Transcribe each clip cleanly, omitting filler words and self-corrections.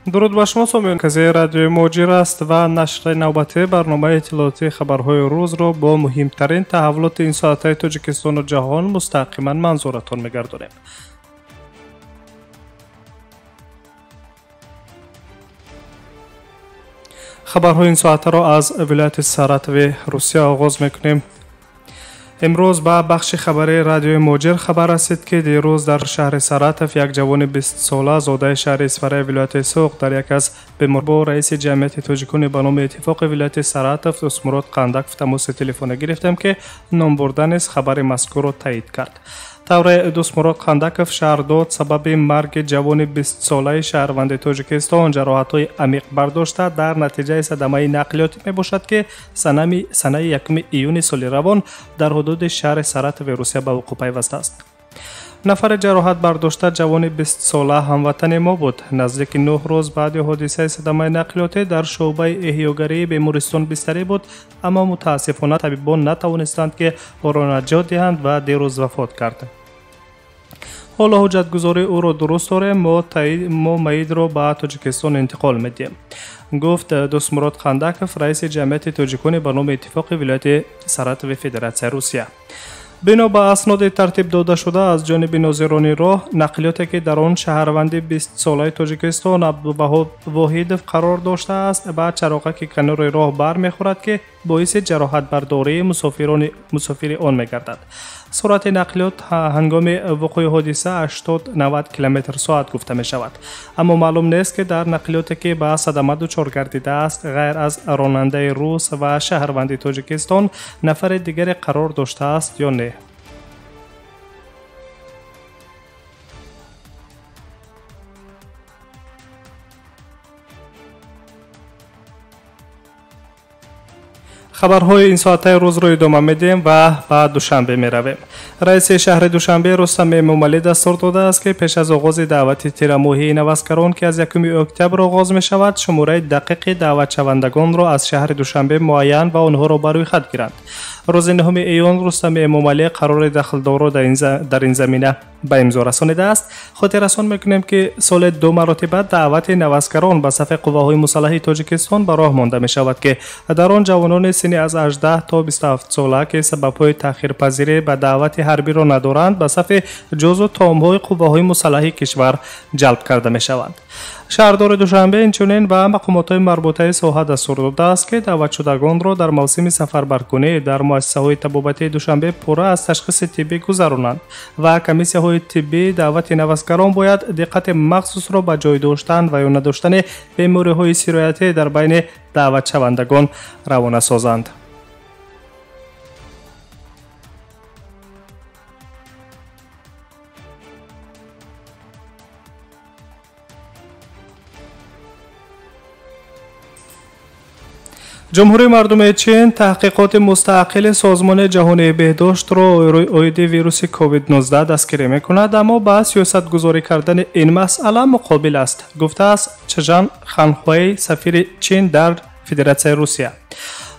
Дуруд ба шумо, сомиён. Казии радиои Муҳоҷир аст ва нашри навбатии барномаи иттилоотии хабарҳои рӯзро бо муҳимтарин таҳаввулоти ин соатаи Тоҷикистону ҷаҳон мустақиман манзуратон мегардонем. Хабарҳои ин соатаро аз вилояти Саратови Русия оғоз мекунем. Имрӯз ба бахши хабарии радиои Муҳоҷир хабар расид, ки дирӯз дар шаҳри Саратов як ҷавони 20-сола зодаи шаҳри Исфараи вилояти Суғд дар яке аз бемор бо раиси ҷамъияти тоҷикони ба номи Иттифоқи вилояти Саратов Дӯстмурод Қандаков тамоси телефонӣ гирифтем, ки номбурда низ хабари мазкурро таъид кард. Тавре Дӯстмурод Қандаков шарҳ дод, сабаби марги ҷавони 20-солаи шаҳрванди Тоҷикистон ҷароҳатҳои амиқ бардошта дар натиҷаи садамаи нақлиётӣ мебошад, ки санаи 1 июни соли равон дар ҳудуди шаҳри Саратови Русия ба вуқӯъ пайвастааст. Нафари ҷароҳат бардошта ҷавони 20-сола ҳамватани мо буд. Наздики 9 рӯз баъди ҳодисаи садамаи нақлиётӣ дар шӯъбаи эҳёгарии бемористон бистарӣ буд, аммо мутаассифона табибон натавонистанд, ки ӯро наҷот диҳанд ва дирӯз вафот кард. Ҳоло ҳуҷҷатгузории ӯро дуруст дорем, мо маидро ба Тоҷикистон интиқол медиҳем, гуфт Дӯстмурод Қандаков, раиси ҷамъияти тоҷикони ба номи Иттифоқи вилояти Саратови Федератсияи Русия. Бино ба асноди тартиб додашуда аз ҷониби нозирони роҳ, нақлиёте ки дар он шаҳрванди 20-солаи Тоҷикистон Абдуваҳоб Воҳидов қарор доштааст, ба чароғаки канори роҳ бармехӯрад, ки боиси ҷароҳатбардории мусофири он мегардад. Суръати нақлиёт ҳангоми вуқӯи ҳодиса 80-90 км/соат гуфта мешавад. Аммо маълум нест, ки дар нақлиёте ки ба садама дучор гардидааст, ғайр аз ронандаи рус ва шаҳрванди Тоҷикистон нафари дигаре қарор доштааст ё не. Хабарҳои ин соатаи рӯзро идома медиҳем ва ба Душанбе меравем. Раиси шаҳри Душанбе Рустам Эмомалӣ дастур додааст, ки пеш аз оғози даъвати тирамоҳии наваскарон, ки аз 1 октябр оғоз мешавад, шумораи дақиқи даъватшавандагонро аз шаҳри Душанбе муайян ва онҳоро ба рӯйхат гиранд. Рӯзи 9 июн Рустам Эмомалӣ қарори дахлдорро дар ин замина ба имзо расонидааст. Хотиррасон мекунем, ки соли 2 маротиба даъвати наваскарон ба сафи қувваҳои мусаллаҳи Тоҷикистон ба роҳ монда мешавад, ки дар он ҷавонони синни аз 18 то 27 сола, ки сабабҳои таъхирпазирӣ ба даъвати ҳарбиро надоранд, ба сафи ҷузу таомҳои қувваҳои мусаллаҳи кишвар ҷалб карда мешаванд. Шаҳрдори Душанбе инчунин ба мақомотҳои марбутаи соҳа дастур додааст, ки даъватшудагонро дар мавсими сафарбаркунӣ дар муассисаҳои табобатии Душанбе пурра аз ташхиси тиббӣ гузаронанд ва комиссияҳои тиббии даъвати наваскарон бояд диққати махсусро ба ҷой доштан ва ё надоштани бемориҳои сироятӣ дар байни даъватшавандагон равона созанд. Ҷумҳурии мардумии Чин таҳқиқоти мустақили Созмони ҷаҳонии беҳдоштро оиди вируси COVID-19 дастгирӣ мекунад, аммо ба сиёсатгузорӣ кардани ин масъала муқобил аст, гуфтааст Чжан Ханхуэй, сафири Чин дар Федератсияи Русия.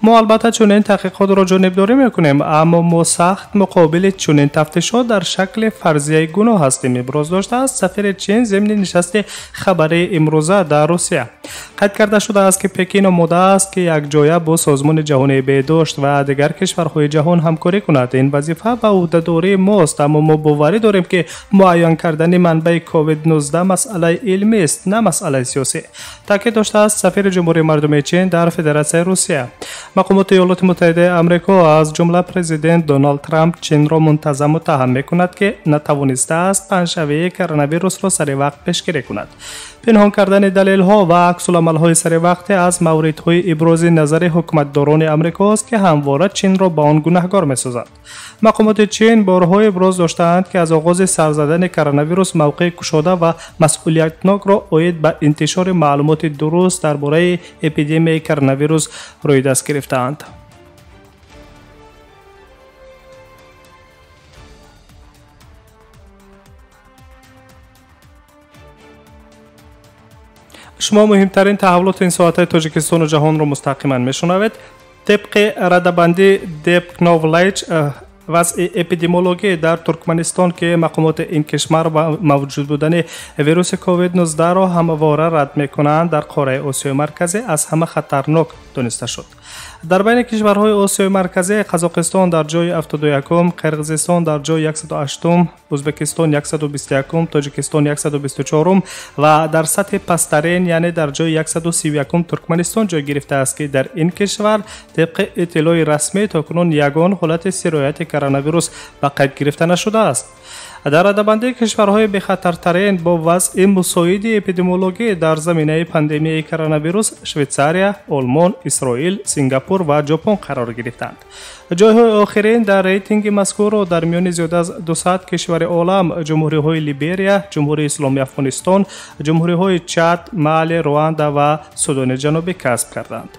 Мо албатта чунин таҳқиқотро ҷонибдорӣ мекунем, аммо мо сахт муқобили чунин тафтишот дар шакли фарзияи гуноҳ ҳастем, иброз доштааст сафири Чин зимни нишасти хабарии имрӯза дар Русия. Қайд карда шудааст, ки Пекин омода аст, ки якҷоя бо Созмони ҷаҳонии беҳдошт ва дигар кишварҳои ҷаҳон ҳамкорӣ кунад. Ин вазифа ва ӯҳдадории мост, аммо мо боварӣ дорем, ки муайян кардани манбаи COVID-19 масъалаи илмист, на масъалаи сиёсӣ, таъкид доштааст сафири Ҷумҳурии мардумии Чин дар Федератсияи Русия. Мақомоти Иёлоти Муттаҳидаи Амрико аз ҷумла президент Доналд Трамп Чинро мунтазам муттаҳам мекунад, ки натавонистааст паҳншавии коронавирусро сари вақт пешгирӣ кунад. Пинҳон кардани далелҳо ва аксуламалҳои саривақтӣ аз мавридҳои ибрози назари ҳукуматдорони Амрикост, ки ҳамвора Чинро ба он гунаҳгор месозанд. Мақомоти Чин борҳо иброз доштаанд, ки аз оғози сар задани коронавирус мавқеи кушода ва масъулиятнокро оид ба интишори маълумоти дуруст дар бораи эпидемияи коронавирус рӯи даст гирифтаанд. Шумо муҳимтарин таҳаввулоти ин соатаи Тоҷикистону ҷаҳонро мустақиман мешунавед. Тибқи радабандии Deep Knowledge Вазъи эпидемиологӣ дар Туркманистон, ки мақомоти ин кишвар мавҷуд будани вируси COVID-19-ро ҳамвора рад мекунанд, дар қораи Осиёи Марказӣ аз ҳама хатарнок дониста шуд. Дар байни кишварҳои Осиёи Марказӣ Қазоқистон дар ҷои 71-ум, Қирғизистон дар ҷои 108-ум, Ӯзбекистон 121-ум, Тоҷикистон 124-ум ва дар сатҳи пасттарин, яъне дар ҷои 131-ум Туркманистон ҷой гирифтааст, ки дар ин кишвар тибқи иттилои расмӣ то кунун ягон ҳолати сирояти коронавирус ба қайд гирифта нашудааст. Дар радабандии кишварҳои бехатартарин бо вазъи мусоиди эпидемиологӣ дар заминаи пандемияи коронавирус Швейтсария, Олмон, Исроил, Сингапур ва Ҷопон қарор гирифтанд. Ҷойҳои охирин дар рейтинги мазкурро дар миёни зиёда аз 200 кишвари олам ҷумҳуриҳои Либерия, Ҷумҳурии Исломии Афғонистон, ҷумҳуриҳои Чад, Мали, Руанда ва Судони Ҷанубӣ касб карданд.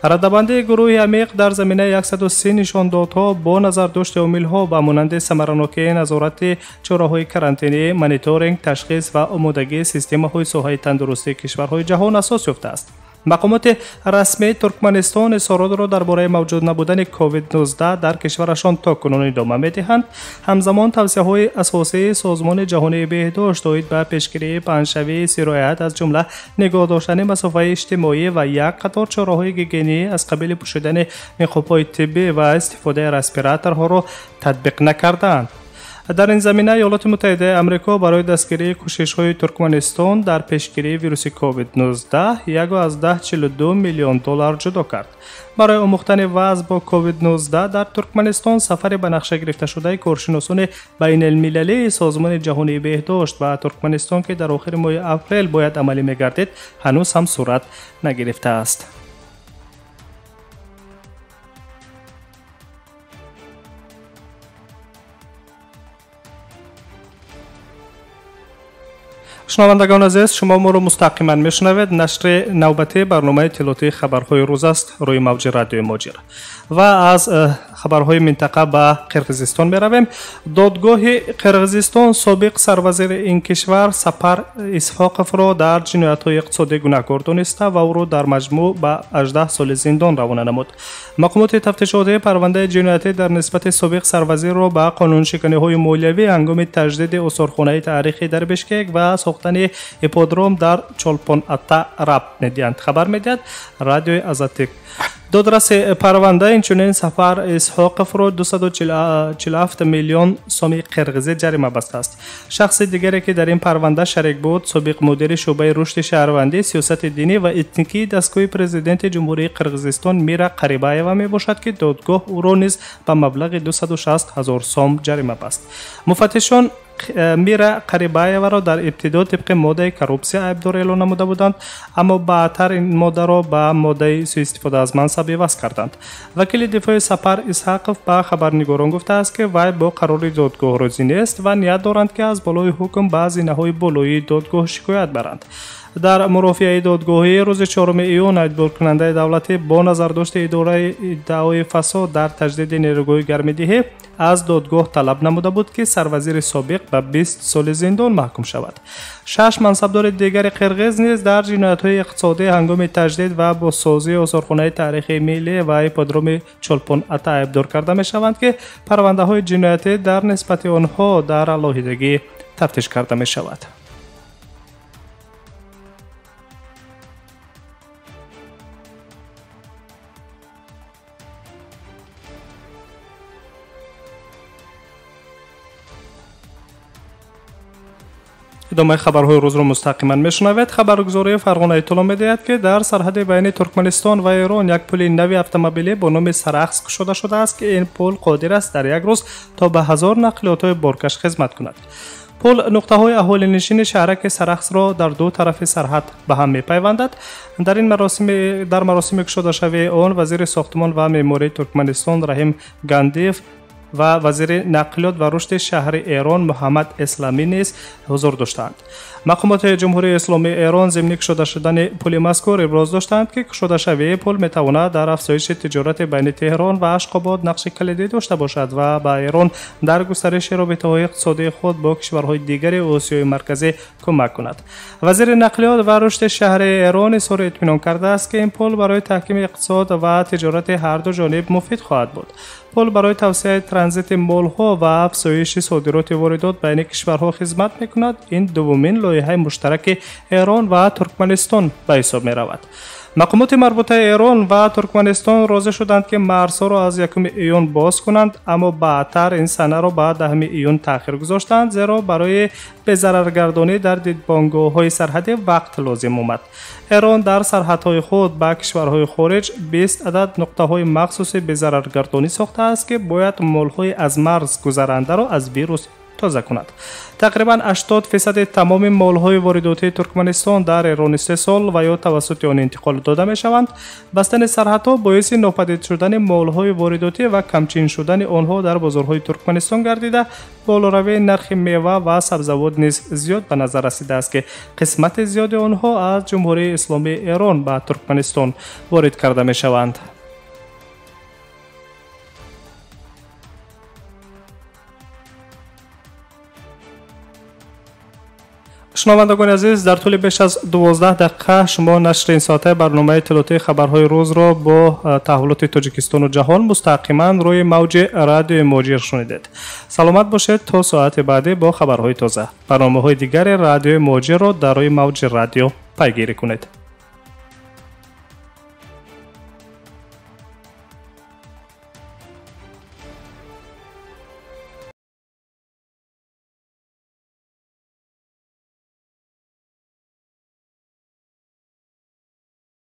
Радабандии гурӯҳи амиқ дар заминаи 130 нишондодҳо бо назардошти омилҳо ба монанди самаранокии назорати чораҳои карантинӣ, мониторинг, ташхис ва омодагии системаҳои соҳаи тандурустии кишварҳои ҷаҳон асос ёфтааст. Мақомоти расмии Туркманистон изҳоротро дар бораи мавҷуд набудани COVID-19 дар кишварашон то кунун идома медиҳанд. Ҳамзамон тавсияҳои асосии Созмони Ҷаҳонии Беҳдошт оид ба пешгирии паҳншавии сироят, аз ҷумла нигоҳ доштани масофаи иҷтимоӣ ва як қатор чораҳои гигиенӣ аз қабили пӯшидани ниқобҳои тиббӣ ва истифодаи респираторҳоро татбиқ накардаанд. Дар ин замина Иёлоти Муттаҳидаи Амрико барои дастгирии кӯшишҳои Туркманистон дар пешгирии вируси COVID-19 1,42 миллион доллар ҷудо кард. Барои омӯхтани вазъ бо COVID-19 дар Туркманистон сафари ба нақша гирифташудаи коршиносони байналмилалии Созмони Ҷаҳонии Беҳдошт ба Туркманистон, ки дар охири моҳи апрел бояд амалӣ мегардид, ҳанӯз ҳам сурат нагирифтааст. Шунавандагон азиз, шумо моро мустақиман мешунавед. Нашри навбатии барномаи иттилоотии хабарҳои рӯз аст рӯи мавҷи радиои Моҷир. Ва аз хабарҳои минтақа ба Қирғизистон меравем. Додгоҳи Қирғизистон собиқ сарвазири ин кишвар Сапар Исҳоқовро дар ҷиноятҳои иқтисодӣ гунаҳкор дониста ва ӯро дар маҷмӯъ ба 18 соли зиндон равона намуд. Мақомоти тафтишотии парвандаи ҷиноятӣ дар нисбати собиқ сарвазирро ба қонуншиканиҳои молиявӣ ҳангоми таҷдиди осорхонаи таърихӣ дар Бишкек ва сохтани ипподром дар Чолпон-Ата рабт медиҳанд, хабар медиҳад радиои Азатик. Додраси парванда инчунин Сафар Исҳоқовро 247 миллион соми қирғизӣ ҷарима бастааст. Шахси дигаре, ки дар ин парванда шарик буд, собиқ мудири шӯъбаи рушди шаҳрвандӣ, сиёсати динӣ ва этникии дастгоҳи президенти Ҷумҳурии Қирғизистон Мира Қарибаева мебошад, ки додгоҳ ӯро низ ба маблағи 260 ҳазор сом ҷарима баст. Муфаттишон Мира Қарибаеваро дар ибтидо тибқи моддаи коррупсия айбдор эълон намуда буданд, аммо баъдтар ин моддаро ба моддаи суистифода аз мансаб иваз карданд. Вакили дифои Сапар Исҳақов ба хабарнигорон гуфтааст, ки вай бо қарори додгоҳ розӣ нест ва ният доранд, ки аз болои ҳукм ба зинаҳои болоии додгоҳ шикоят баранд. Дар мурофиаи додгоҳӣ рӯзи 4 июн айбдоркунандаи давлатӣ бо назардошти идораи иддаои фасод дар таҷдиди нерӯгоҳи гармидиҳӣ аз додгоҳ талаб намуда буд, ки сарвазири собиқ ба 20 соли зиндон маҳкум шавад. 6 мансабдори дигари қирғиз низ дар ҷиноятҳои иқтисодӣ ҳангоми таҷдид ва бозсозии осорхонаи таърихии миллӣ ва ипподроми Чолпон-Ата айбдор карда мешаванд, ки парвандаҳои ҷиноятӣ дар нисбати онҳо дар алоҳидагӣ тафтиш карда мешавад. Идомаи хабарҳои рӯзро мустақиман мешунавед. Хабаргузории Фарғона иттилоъ медиҳад, ки дар сарҳади байни Туркманистон ва Эрон як пули нави автомобилӣ бо номи Сарахс кушода шудааст, ки ин пул қодир аст дар як рӯз то ба 1000 нақлиётҳои боркаш хизмат кунад. Пул нуқтаҳои аҳолинишини шаҳраки Сарахсро дар ду тарафи сарҳад ба ҳам мепайвандад. Дар маросими кушодашавии он вазири сохтмон ва меъмории Туркманистон Раҳим Гандиев ва вазири нақлиёт ва рушди шаҳри Эрон Муҳаммад Исламӣ низ ҳузур доштанд. Мақомоти Ҷумҳурии Исломии Эрон зимни кушода шудани пули мазкур иброз доштанд, ки кушодашавии пул метавонад дар афзоиши тиҷорати байни Теҳрон ва Ашқобод нақши калидӣ дошта бошад ва ба Эрон дар густариши робитаҳои иқтисодии худ бо кишварҳои дигари Осиёи Марказӣ кӯмак кунад. Вазири нақлиёт ва рушди шаҳри Эрон изҳори итминон кардааст, ки ин пул барои таҳкими иқтисод ва тиҷорати ҳарду ҷониб муфид хоҳад буд. Пул барои тавсеаи транзити молҳо ва афзоиши содироти воридот байни кишварҳо хизмат мекунад. Ин дуввумин лоиҳаи муштараки Эрон ва Туркманистон ба ҳисоб меравад. Мақомоти марбутаи Эрон ва Туркманистон розӣ шуданд, ки марзҳоро аз 1 июн боз кунанд, аммо баъдтар ин санаро ба 10 июн таъхир гузоштанд, зеро барои безараргардонӣ дар дидбонгоҳҳои сарҳадӣ вақт лозим омад. Эрон дар сарҳадҳои худ ба кишварҳои хориҷ 20 адад нуқтаҳои махсуси безараргардонӣ сохтааст, ки бояд молҳои аз марз гузарандаро аз вирус тоза кунад. Тақрибан 80% тамоми молҳои воридотии Туркманистон дар Эрон истеҳсол ва ё тавассути он интиқол дода мешаванд. Бастани сарҳадҳо боиси нопадид шудани молҳои воридотӣ ва камчин шудани онҳо дар бозорҳои Туркманистон гардида, болоравии нархи мева ва сабзавот низ зиёд ба назар расидааст, ки қисмати зиёди онҳо аз Ҷумҳурии Исломии Эрон ба Туркманистон ворид карда мешаванд. Шунавандагони азиз, дар тӯли беш аз 12 дақиқа шумо нашри ин соатаи барномаи иттилоотии хабарҳои рӯзро бо таҳаввулоти Тоҷикистону ҷаҳон мустақиман рӯи мавҷи радиои Муҳоҷир шунидед. Саломат бошед то соати баъдӣ бо хабарҳои тоза. Барномаҳои дигари радиои Муҳоҷирро дар рӯи мавҷи радио пайгирӣ кунед.